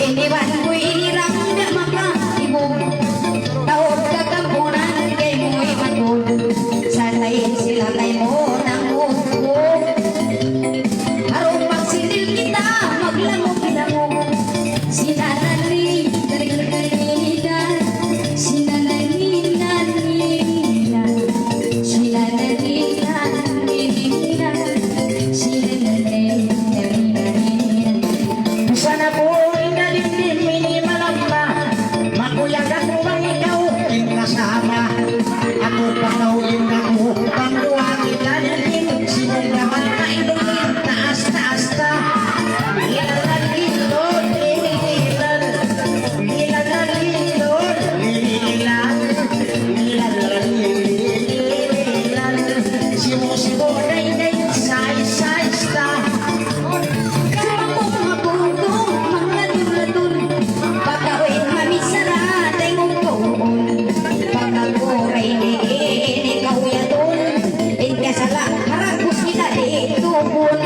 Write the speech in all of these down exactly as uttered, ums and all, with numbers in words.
Ini ban ku ini rangga maka ibu. Tau kakampunan kay mu imatud. Sanay sila kay mu nangutku. Harus magsidil kita, maglamog-lamog. Sinanani, sinanani, sinanani, sinanani, sinanani, sinanani. Sana po, ingaling din, minimalamma. Makuyag aku bang ikaw in kasama. Aku pa daw in aku, pangkuha kita din, sinugdaman na ito in taas-taas ta. Ilalal ito, ilalal, ilalal ito, ilalal, ilalal, ilalal. Simu-simu, day, day, size, size ta. Sumambung mabungkung, manglatur-latur. Pagkawin mamisaratay mong tuon. Pagkakuray ni ini kauyatun. In kasala, harapus kita di tubun.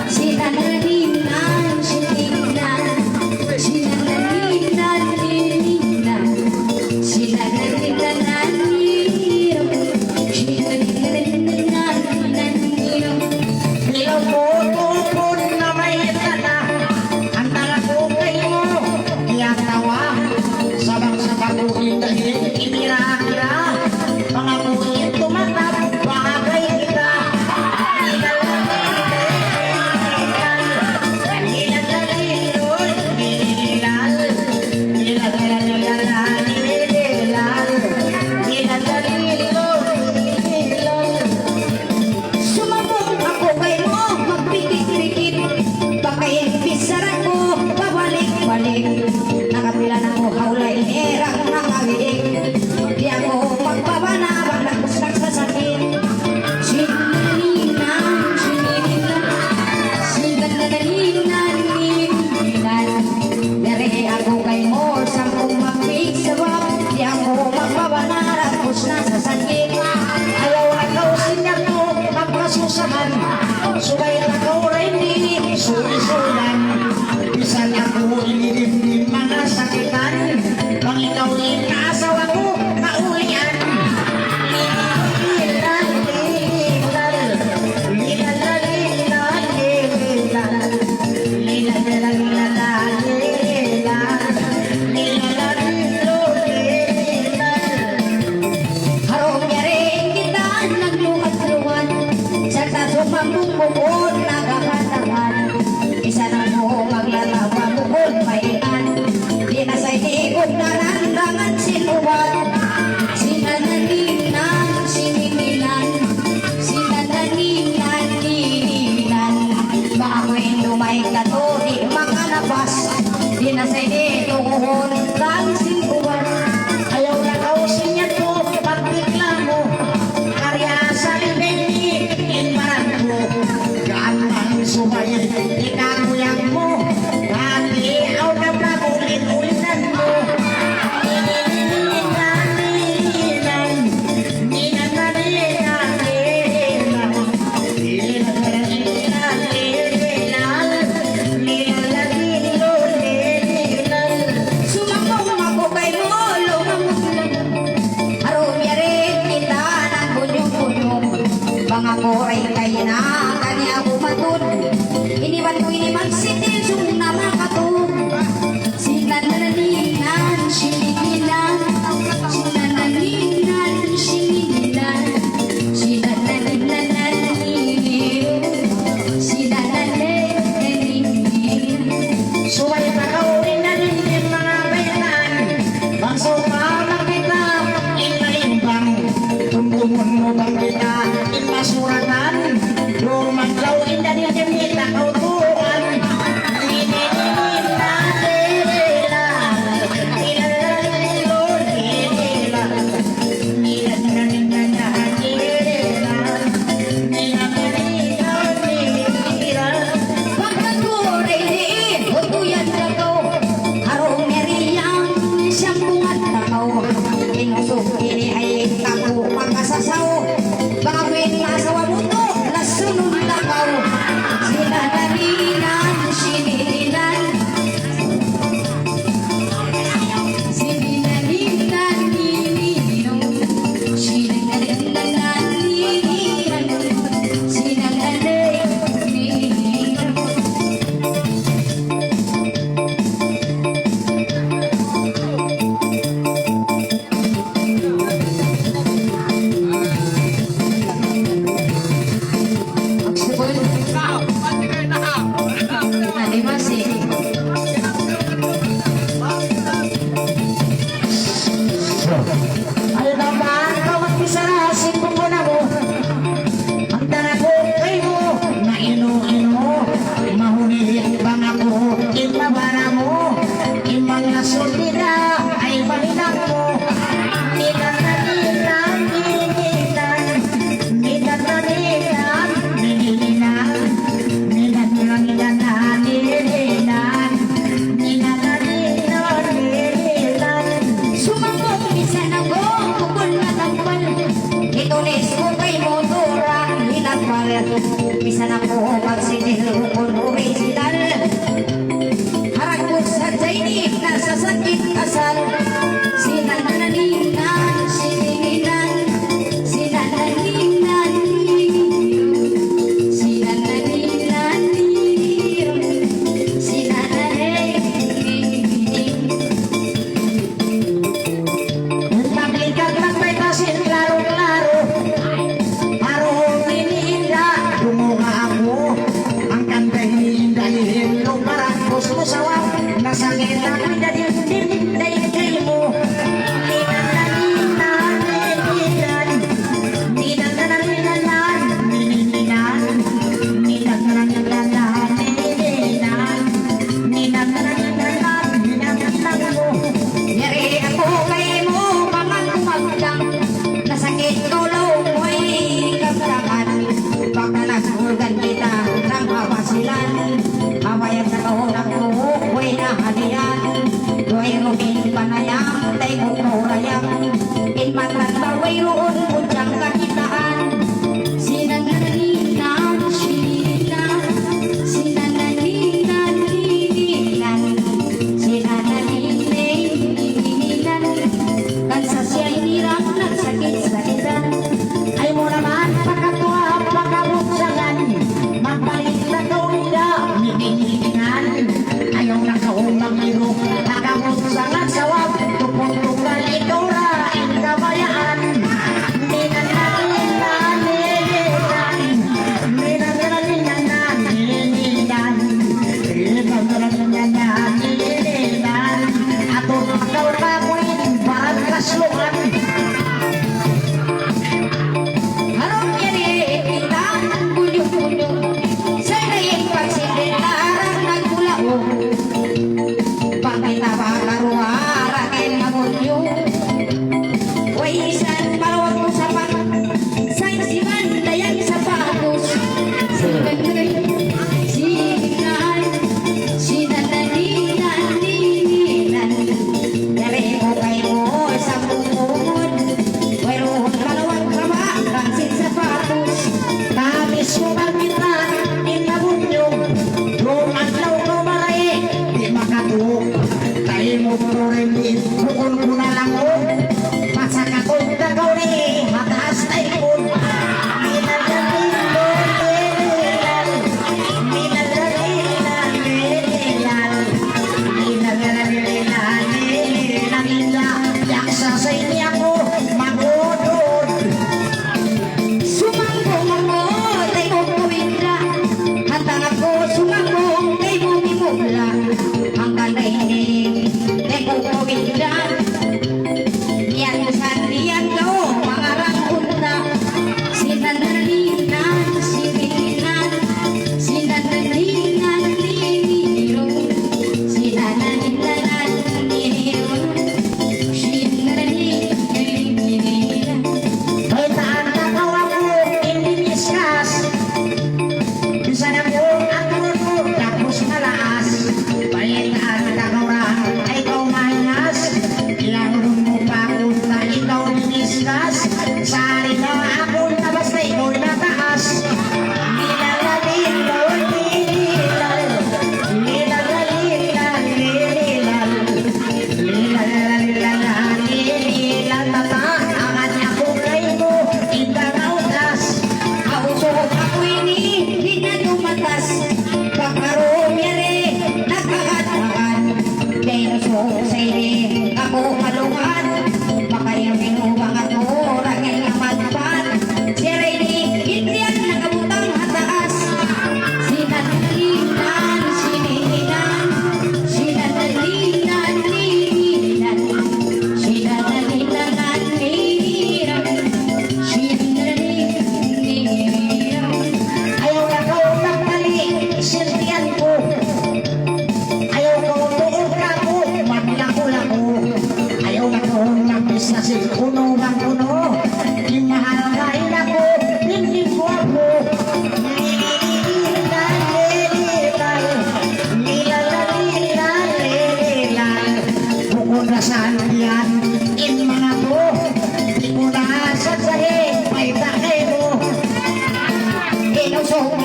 Sinananinan, sininan. Sinananinan, sininan. Sinananinan, sininan. Nilaw ko, tupun na may tana. Antara ko kaymu, kiyatawa. Sabang-sabang ko kita ini, kira-kira. Mga muhin tumatap, bagay kita. Sumambung aku kaymu, magpikit-pikit. Pakain bichara ku, pabalik-balik. Nakapila na aku hawla ini, rang nakawiik. Di' aku magpabana, bang nagpustak sa sakit. Sinaninan, sinininan, sinaninan, nininan. Yari aku kaymu, sampung magpikit sabab. Di' aku magpabana, rang pustak sa sakit. Ayaw na kaw sin yadtu magkasusahan. Subay na kaw ra ini suysuyan. Bisan aku ini dimdim manga sakitan. Bang ikaw in asawa ku, maulian. Harap yari kita nagluwat-luwat, sarta' sumambung bukun nagkakatahan. Isa na mu maglalaba bukun maikan, di' na sa' ini ugdanan dangan sin ubat. Sinananinan, sinininan, sinananinan, nininan. Bang aku in dumay katu' di' makalabas, di' na sa' ini tuhuhun kang sin ubat. Ayaw na kaw sin yadtu magreklamo. Karya' sa' ini in baran ku. Gaan man subay ikakuyag mu. Hati aw na pag-ulit-ulitan mu. Sumambung aku kaymu, lumamud-lamud. Harap yari kita nagbunyug-bunyug. Bang aku ray kayna, kaniya aku matud. Ini batu ini magsitil sung na makatug. Sinananinan, sinininan, sinananinan, sinininan, sinananinan, sinananinan. Subay pa kaw in nalinding manga baytaan. Bang sawpama kita in naimbang. Tumtumun mu bang kita in masuratan. Dumadlaw in nalinding kita kautuan. Misan aku magsinil kun original. Harap ku sadja ini nasasakit asal. Sinananinan, sinininan, sinananinan, sinananinan, sinananinan. Maglikat na pa'y tasin klaro-klaro. Parung ini inda, dumuga aku. Hangkan da ini inda, ihin lu parang bus mu sawab. Nasakit aku inda, di, di, di, di mu. Yari aku kaymu, paman ku magdang. Nasakit tuud in kamtangan. Pagka nasugan kita ng kabasilan, awayan sa kahulak ko, way na halian. Way mo in panayam, tay ko kaurayam. In matan ba wayruun mo diyang kakitaan. Sinananinan, sininan, sinananinan, sininan, sinananinan, sininan. Kan sa siya hinirang nagsakit-sakitan. Ay mu naman, pakatuwa, pakabugsangan. Mapalit na daw ida, miting-mitingan. Ayaw na kaumang iro, pakabugsangan sawab. Tupot-tupot ito ra, in kabayaan.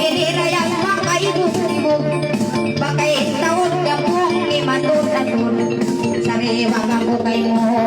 Di' na yan makaibug-ibug, baka in taud gapung imatud-atud. Sariwa' aku kaymu,